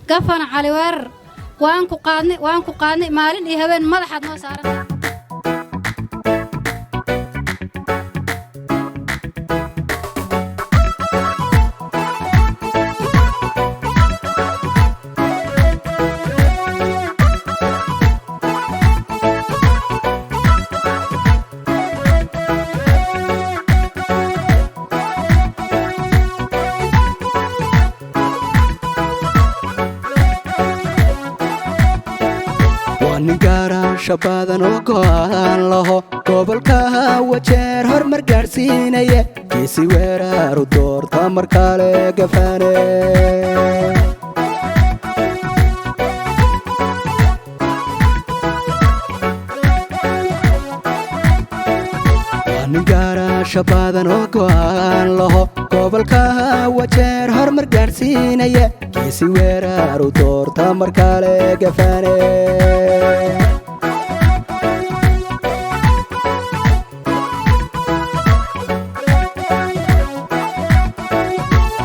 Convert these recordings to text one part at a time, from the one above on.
Gafana Cali Weerar, waan ku qaadnay, waan ku qaadnay, maalin iyo habeen madaxaad noo saaran. Waa nin gaaraasha badan oo go'aan laho, gobolka Wajeer hormar gaadhsiinaya, geesi weeraru doorta mar kale gafane. Waa nin gaaraasha badan oo go'aan laho, gobolka Wajeer hormar gaadhsiinaya, geesi weeraru doorta mar kale gafane.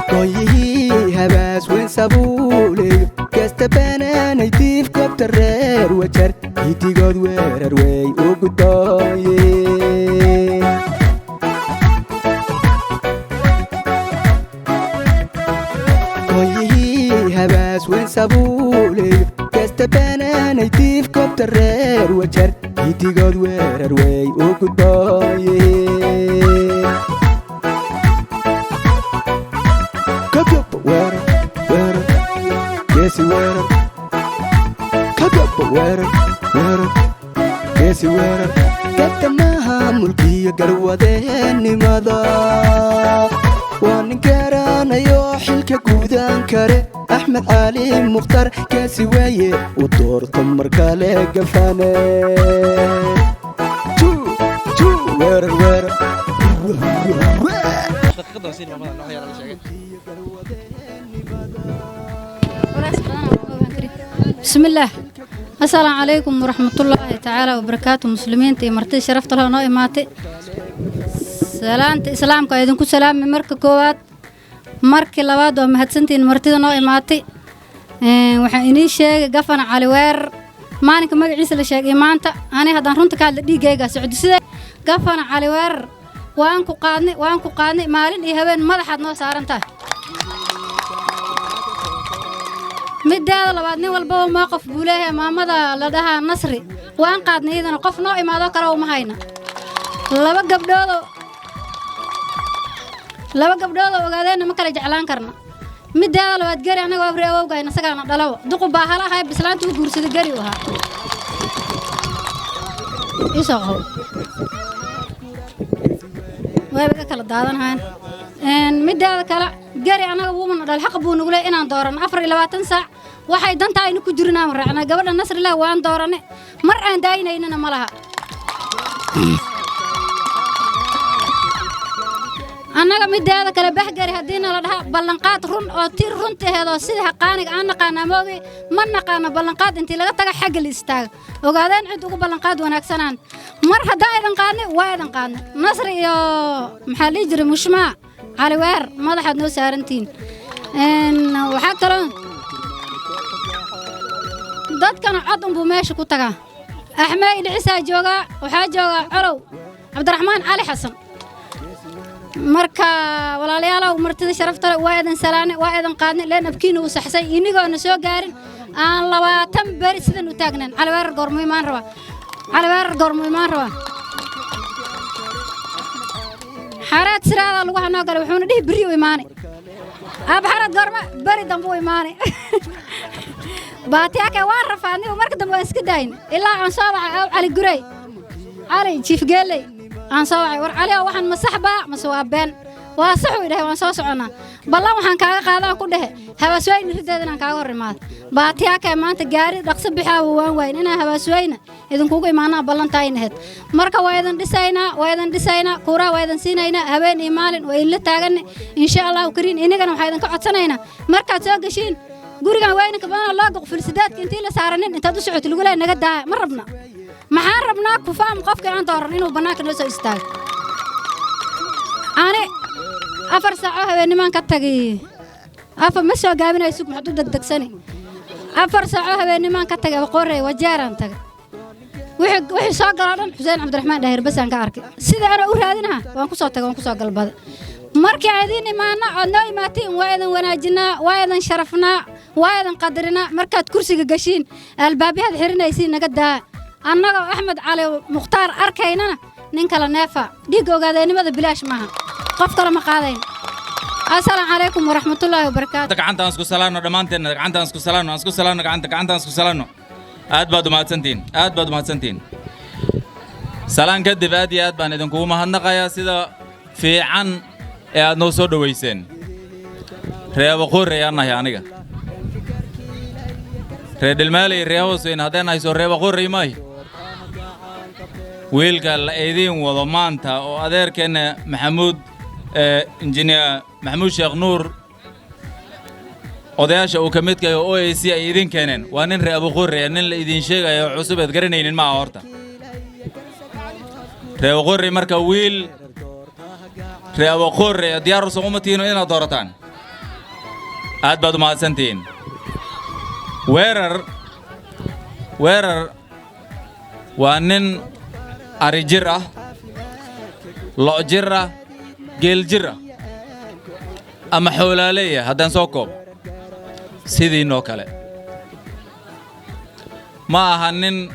Gooyihii Habaas weyn sabuuleyo gasta banaanay diif gobta reer Wajar hidigood weerar wey u gudooye. Gooyihii Habaas weyn sabuuleyo gasta banaanay diif gobta reer Wajar hidigood weerar wey u gudooye. Kagab weerar, weerar, geesi weerar. Kagab weerar, weerar, geesi weerar. Gadamaha mulkiyo garwadeennimada waa nin garanayo xilka guudan kare. Axmed Cali Mukhtar geesi weeye, u doorto mar kale gafane. Weerar, weerar. Bismillaah, assalaamu calaykum waraxmatullaahi tacaala wabarakaatu. Muslimiinta iyo martida sharafta leh oo noo imaatay, salaanta islaamka aa idinku salaamay marka koowaad. Markii labaad, waa mahadsantihiin martida noo imaatay. Waxaan inii sheegay Gafana Cali Weerar, maalinka magaciisa la sheegay maanta, ani haddaan runta ka hadla dhiiggaygaa socdo. Sidee Gafana Cali Weerar, waan ku qaadnay, waan ku qaadnay, maalin iyo habeen madaxaad noo saaran tahay. Mideeda labaad, nin walbaba mowqaf buu leeyahay. Maamada la dhahaa Nasri waan qaadnay, iyadana qof noo imaadoo kale uma hayna. Laba gabdhoodoo ogaadeenna ma kala jeclaan karna. Mideeda labaad, Geri annaga abri awowgayna isagaana dhalawa duqu baa hala ahay, bislaanta u guursada Geri u ahaa isoo qabo, wayba iga kala daadanahayn. Mideeda kale, Geri annaga wuuna dhal, xaq buu nagu leeyahay inaan dooranno 24 saac. Waxay dantaa aynu ku jirinaan raacnaa. Gabadha Nasrilah waan dooranay, mar aan daayinaynana ma laha. Annaga mideeda kale, Bahgari haddiina la dhaha ballanqaad run oo tir runtaheedoo sida haqaaniga aan naqaana moogay, ma naqaano ballanqaad intii laga taga xagga la istaaga. Ogaadeen cid ugu ballanqaad wanaagsanaan mar haddaa aydan qaadnay, waa aydan qaadnay. Nasri iyo maxaa dhihi jiray, Mushmaa Cali Weer, madaxaad noo saarantihiin. Waxaa kaloo dadkana cod unbuu meesha ku tagaa. Axmey Dhicisaa joogaa, waxaa joogaa Colow Cabdiraxmaan Cali Xasan. Marka walaalayaalow, martida sharafta leh, waa idin salaanay, waa idin qaadnay. Leen abkiina uu saxsay inigoona soo gaarin aan 20 beri sidan u taagnayn. Cali Weerar goormuu imaan rabaa? Cali Weerar goormuu imaan rabaa? Xaraad siraadaa lagu hanoo galay, wuxuuna dhihi berri u imaanay. Aaba Xaraad goorma beri dambe u imaanay? Baatiyaaka waan rafaadnay. Marka dambe waan iska daayin ilaa aan soo wacay aw Cali Gurey, Cali Jiif Geeley aan soo wacay. War Cali, waxaan ma sax baa mase waa been? Waa sax uu idhahay, waan soo soconnaa. Ballan waxaan kaaga qaadaan ku dhehe Habaasweyne riddeeda inaan kaaga hor imaado. Baatiyaaka maanta gaari dhaqso bixaawa waan waayin inaan Habaasweyne idinkugu imaanaa ballantaayna ahayd. Marka waa idin dhisaynaa, waa idin dhisaynaa, kuuraa waa idin siinaynaa, habeen iyo maalin waa idinla taaganay, insha Allahu kariin. Inagana waxaa idinka codsanaynaa markaad soo geshiin gurigan weynanka badanoo loo goqfil sidaadka intii la saaranin intaad u socoto lagu leeyahay naga daaya, ma rabna. Maxaan rabnaa? Kufaam qofkii aan dooran inuu bannaanka noo soo istaago. Ani 4 saaco habeenimaan ka tagay, afa ma soo gaabinayo, sug, maxaad u degdegsani? 4 saaco habeennimaan ka tagay Abaqoorey, Wajeeraan tagay. Wixii soo galoo dhan Xuseen Cabdiraxmaan Dhaahir basaan ka arkay. Sida anoo u raadinaha waan ku soo tagay, waan ku soo galbaday. Markii aan idiin imaano ood noo imaatiin, waa idin wanaajinaa, waa idin sharafnaa, waa idin qadarinaa. Markaad kursiga gashiin, albaabyahaad xirinaysiin naga daa. Annagoo Axmed Cali Mukhtaar arkaynana nin kale neefa dhiigga ogaadeennimada bilaash maaha, qof kale ma qaadayn. Asalaamu calaykum waraxmatullaahi wabarakaatu. Gacanta aan isku salaanno dhammaanteenna, gacanta aan isku salaanno, aan isku salaanno gacanta, gacanta aan isku salaanno. Aad baad umahadsantihiin, aad baad umahadsantihiin. Salaan kadib, aad iyo aad baan idinkugu mahadnaqayaa sida fiican ee aad noo soo dhowayseen. Ree Abaqoor ayaan nahay aniga. Ree Dhilmaaley, ree Hoosweyn haddaan nahay, soo ree Abaqoorey maahi? Wiilka la idiin wado maanta oo adeerkeenna Maxamuud, injineer Maxamuud Sheekh Nuur, odayaasha uu ka midka yahay oo OAC ay idin keeneen, waa nin ree Abuqorey. Nin la idin sheegayo cusub eed garanaynin maaha horta ree Abuqorey. Marka wiil ree Abuqorey diyaar usan uma tihiino inaad doorataan. Aad baad u mahadsantihiin. Weerar, Weerar waa nin ari jir ah, lo' jir ah, geel jir ah ama xoolaaleeya haddaan soo koobo, sidiinoo kale. Ma aha nin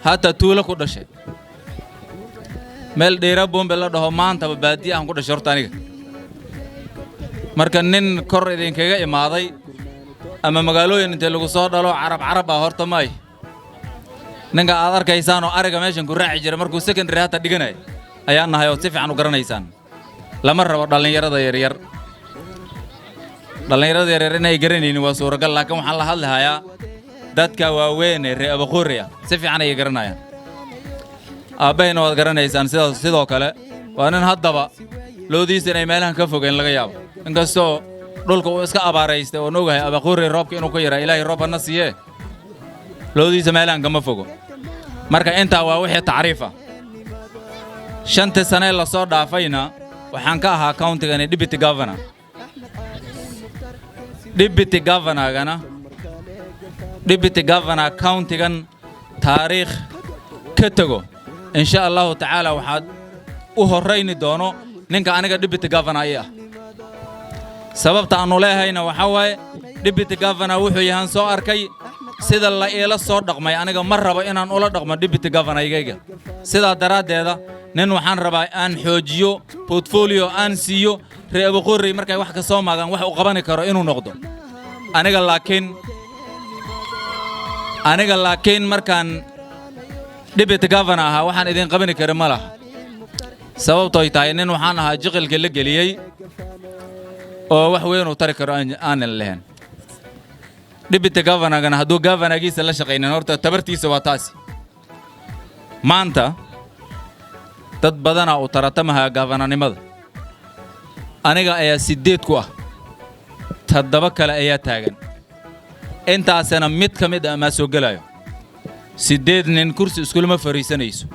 hataa tuulo ku dhashay, meel Dheera Bombe la dhaho maantaba baadiye aan ku dhashay horta aniga. Marka nin kor idinkaga imaaday ama magaalooyin intee lagu soo dhalo carab carab ah horta maay. Ninka aad arkaysaan oo ariga meeshan ku raaci jira markuu secondary hata dhiganay ayaan nahay, ood si fiican u garanaysaan. Lama rabo dhallinyarada yaryar, dhallinyarada yaryar inay garanaynin waa suuragal, laakiin waxaan la hadlahayaa dadka waaweyn ee ree Abaqooriya, si fiican ayay garanayaan. Aabbahayna waad garanaysaan sidaas sidoo kale. Waa nin haddaba loodiisa inay meelahan ka fogeen laga yaabo, inkastoo dhulka uu iska abaaraystay oon ogahay Abaqoori roobka inuu ka yaraa. Ilaahay roob hana siiyee, loodiisa meelahan kama fogo. Marka intaa waa wixii tacriif ah. 5-tii sane la soo dhaafayna waxaan ka ahaa county-gani deputy governor. Deputy governor-gana, deputy governor county-gan taariikh ka tego, insha Allahu tacaala waxaad u horrayni doono ninka aniga deputy governor ii ah. Sababta aannu leehayna waxaa waaye, deputy governor wuxuu yahaan soo arkay sida la iila soo dhaqmay. Aniga ma rabo inaan ula dhaqmo deputy governor-gayga. Sidaa daraaddeeda nin waxaan rabaa aan xoojiyo, portfolio aan siiyo, ree Abaqoorey markay wax ka soo maagaan wax u qabani karo inuu noqdo. Aniga laakiin markaan deputy governor ahaa waxaan idin qabani karin ma laha, sababtooy tahay nin waxaan ahaa jiqilka la geliyey oo wax weyn uu tari karo aanan lahayn. Deputy governor-gana hadduu governor-giisa la shaqaynin, horta tabartiisa waa taasi. Maanta dad badanaa uu taratamahaa governor-nimada, aniga ayaa 8 ku ah, 7 kale ayaa taagan. Intaasina mid ka mid ah maa soo gelayo. 8 nin kursi iskulama fariisanayso.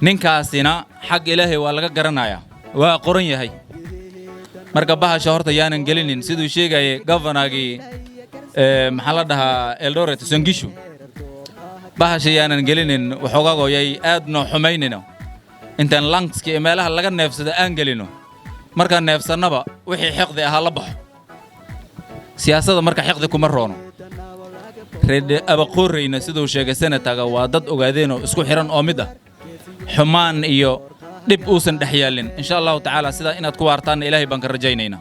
Ninkaasina xag Ilaahay waa laga garanayaa, waa qoran yahay. Marka bahasha horta yaanan gelinin. Siduu sheegayay governor-gii, maxaa la dhahaa, Eldoret, Songishu, bahasha yaanan gelinin waxoogaagoo yay aad noo xumaynino. Intaan lungs-ka iyo meelaha laga neefsado aan gelino, markaan neefsannaba wixii xiqdi ahaa la baxo. Siyaasadda marka xiqdi kuma roono. Reer Abaqooreyna, siduu sheegay senator-ga, waa dad ogaadeen oo isku xihan oo mid ah, xumaan iyo dhib uusan dhex yaallin. Insha Allahu tacaala sidaa inaad ku waartaanna Ilaahay baan ka rajaynaynaa.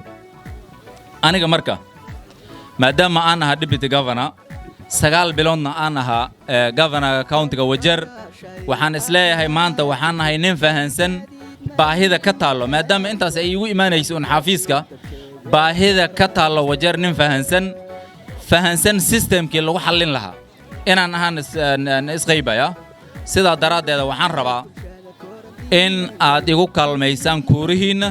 Aniga marka maadaama aan ahaa deputy governor, 9 biloodna aan ahaa governor-ga county-ga Wajeer, waxaan isleeyahay maanta waxaan nahay nin fahansan baahida ka taallo, maadaama intaas ay iigu imaanayso un xafiiska, baahida ka taallo Wajeer, nin fahansan system-kii lagu xallin lahaa inaan ahaan isqaybaya. Sidaa daraaddeeda waxaan rabaa in aad igu kaalmaysaan kuurihiinna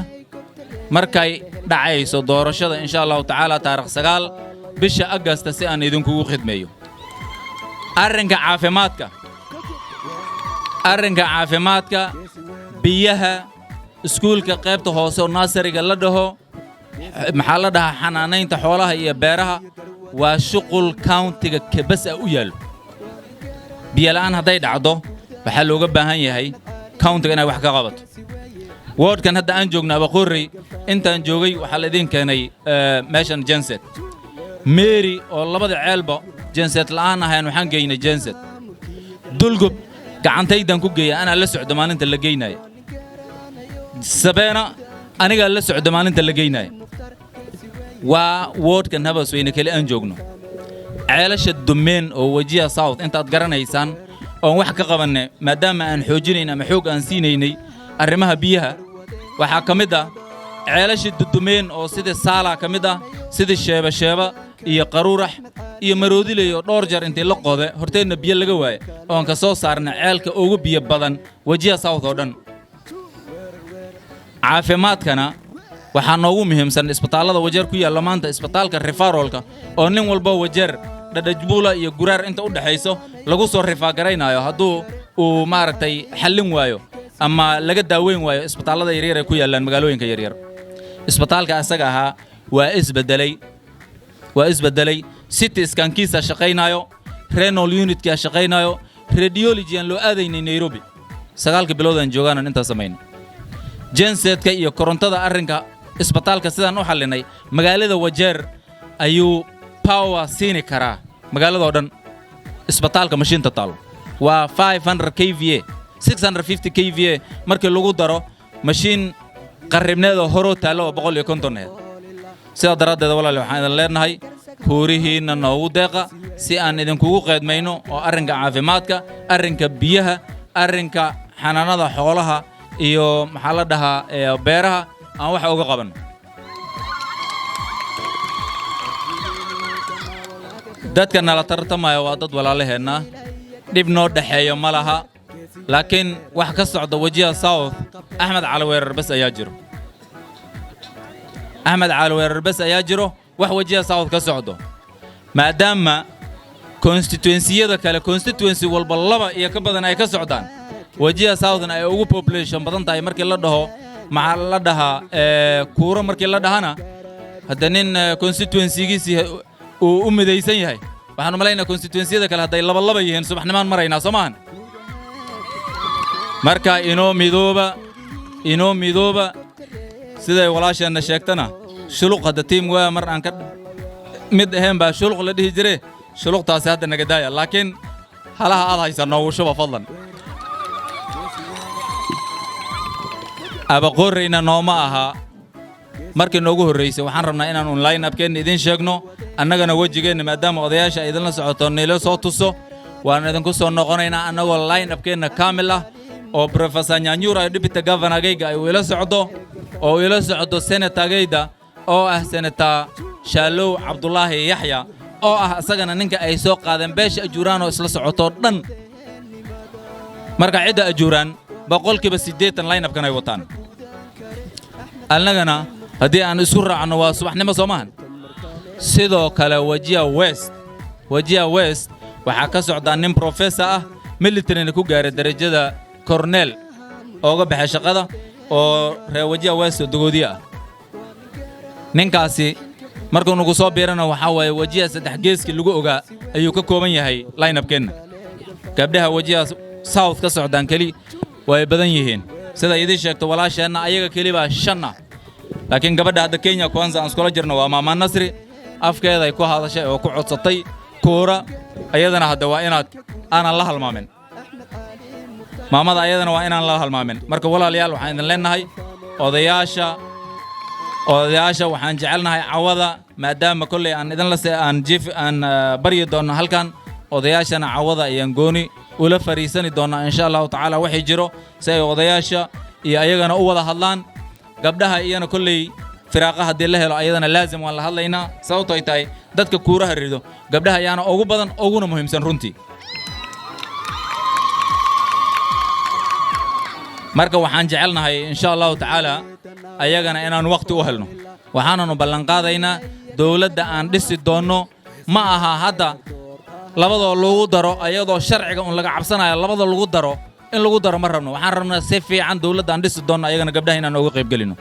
markay dhacayso doorashada, insha Allahu tacaala, taarikh 9 bisha Agasta, si aan idinkugu khidmeeyo. Arrinka caafimaadka, arrinka caafimaadka, biyaha, iskuulka qaybta hoose oo nursery-ga la dhaho, maxaa la dhahaa, xanaanaynta xoolaha iyo beeraha. Waa shuqul county-ga kebas ah u yaallo. Biyola'aan hadday dhacdo, waxaa looga baahan yahay county-ga inay wax ka qabato. Ward-kan hadda aan joogno, Abaqorey, intaan joogay waxaa la idiin keenay meeshan genset. Mary oo labada ceelba genset la'aan ahayn, waxaan geynay genset. Dulgob gacantaydan ku geeya, anaa la socdo maalinta la geynaya. Sabeena anigaa la socdo maalinta la geynaya. Waa ward-kan Habasweyne keli aan joogno. Ceelasha dumeen oo Wajir South intaad garanaysaan oon wax ka qabanne, maadaama aan xoojinayn ama xoog aan siinaynay arrimaha biyaha, waxaa ka mid ah ceelasha dudumeen oo sida Saala ka mid ah, sida Sheeba Sheeba iyo Qaruurax iyo Maroodiley, oo dhowr jeer intii la qode horteedna biyo laga waaye, oon ka soo saarna ceelka ugu biyo badan Wajir South oo dhan. Caafimaadkana waxaa noogu muhiimsan isbitaallada Wajeer ku yaalla. Maanta isbitaalka referral-ka oo nin walba Wajeer, Dhadhajbuula iyo Guraar inta u dhexayso lagu soo refer garaynaayo hadduu uu maaragtay xallin waayo ama laga daaweyn waayo isbitaallada yaryar ee ku yaallaan magaalooyinka yaryar, isbitaalka asaga ahaa waa isbedelay, waa isbedelay. CT scan-kiisa shaqaynaayo, renal unit-kaa shaqaynaayo, radiology aan loo aadaynay Nairobi. 9-ka bilood aan joogaanan intaa samayno genset-ka iyo korontada. Arrinka isbitaalka sidaan u xallinay, magaalada Wajeer ayuu power siini karaa, magaaladoo dhan. Isbitaalka mashiinta taalo waa 500 kVA, 650 kVA, markii lagu daro mashiin qarribneed oo horoo taallo oo 150 aheed. Sidaa daraaddeed, walaali, waxaan idin leenahay kuurihiinna noogu deeqa si aan idinkugu qeedmayno oo arrinka caafimaadka, arrinka biyaha, arrinka xanaanada xoolaha iyo maxaa la dhahaa beeraha aan wax uga qabanno. Dadka nala tartamaya waa dad walaalaheenna, dhib noo dhexeeyo ma laha, laakiin wax ka socda Wajir South Axmed Cali Weerar bes ayaa jiro. Axmed Cali Weerar bes ayaa jiro wax Wajir South ka socdo, maadaama constituency-yada kale constituency walba laba iyo ka badan ay ka socdaan. Wajir Southna ay ugu population badan tahay markii la dhaho, maxaa la dhahaa, kuuro markii la dhahana, hadda nin constituency-giisii uu u midaysan yahay. Waxaan u malaynaa constituency-yada kale hadday laba laba yihiin, subaxnimaan maraynaa, soo maahan? Marka inoo midooba, inoo midooba. Siday walaasheenna sheegtana, shuluq hadda tiim waa mar aan ka mid ahayn baa shuluq la dhihi jire. Shuluqtaasi hadda naga daaya, laakiin halaha aad haysa noogu shuba fadlan. Abaqoreyna nooma aha markii noogu horraysay. Waxaan rabnaa inaan un line up-keenna idiin sheegno, annagana wejigeenna, maadaama odayaasha ay idinla socoto, niila soo tuso. Waan idinku soo noqonaynaa annagoo line up-keenna kaamil ah oo Professor Nyanyura iyo deputy governor-gayga ay ila socdo, oo ila socdo senator-gayda oo ah Senator Shaalow Cabdulaahi Yaxya, oo ah isagana ninka ay soo qaadeen beesha Ajuuraan oo isla socotoo dhan. Marka cidda Ajuuraan 80% line up-kan ay wataan. Annagana haddii aan isku raacno, waa subaxnimo, soo maahan? Sidoo kale Wajir West, Wajir West waxaa ka socdaa nin professor ah, military-na ku gaaray darajada colonel, ooga baxay shaqada, oo reer Wajir West oo Dogoodiye ah. Ninkaasi markuu nagu soo biirana, waxaa waaye Wajir saddex geeskii lagu ogaa ayuu ka kooban yahay line-up-keenna. Gabdhaha Wajir South ka socdaan keli way badan yihiin, sida idiin sheegto walaasheenna, ayaga keli baa shan ah. Laakiin gabadha hadda Kenya Kwanza aan iskula jirno waa Maama Nasri. Afkeeda ay ku hadashay oo ku codsatay kuura. Ayadana hadda waa inaad aanan la halmaamin maamada, ayadana waa inaan la halmaamin. Marka walaalayaal, waxaan idin leenahay odayaasha, odayaasha waxaan jecelnahay cawada, maadaama kolley aan idinla se aan jiif aan baryi doonno halkan, odayaashana cawada ayaan gooni ula fariisani doonnaa, insha Allahu tacaala, waxay jiro si ay odayaasha iyo ayagana u wada hadlaan. Gabdhaha iyana kolley firaaqa haddii la helo, ayadana laazim waan la hadlaynaa, sababto ay tahay dadka kuuraha rido gabdhaha ayaana ugu badan uguna muhiimsan runtii. Marka waxaan jecelnahay, insha Allahu tacaala, ayagana inaan wakhti u helno. Waxaananu ballanqaadaynaa dowladda aan dhisi doonno ma aha hadda labadoo lagu daro, ayadoo sharciga un laga cabsanayo labada lagu daro in lagu daro ma rabno. Waxaan rabnaa si fiican dowladda aan dhisi doonno ayagana gabdhaha inaan uga qayb gelino.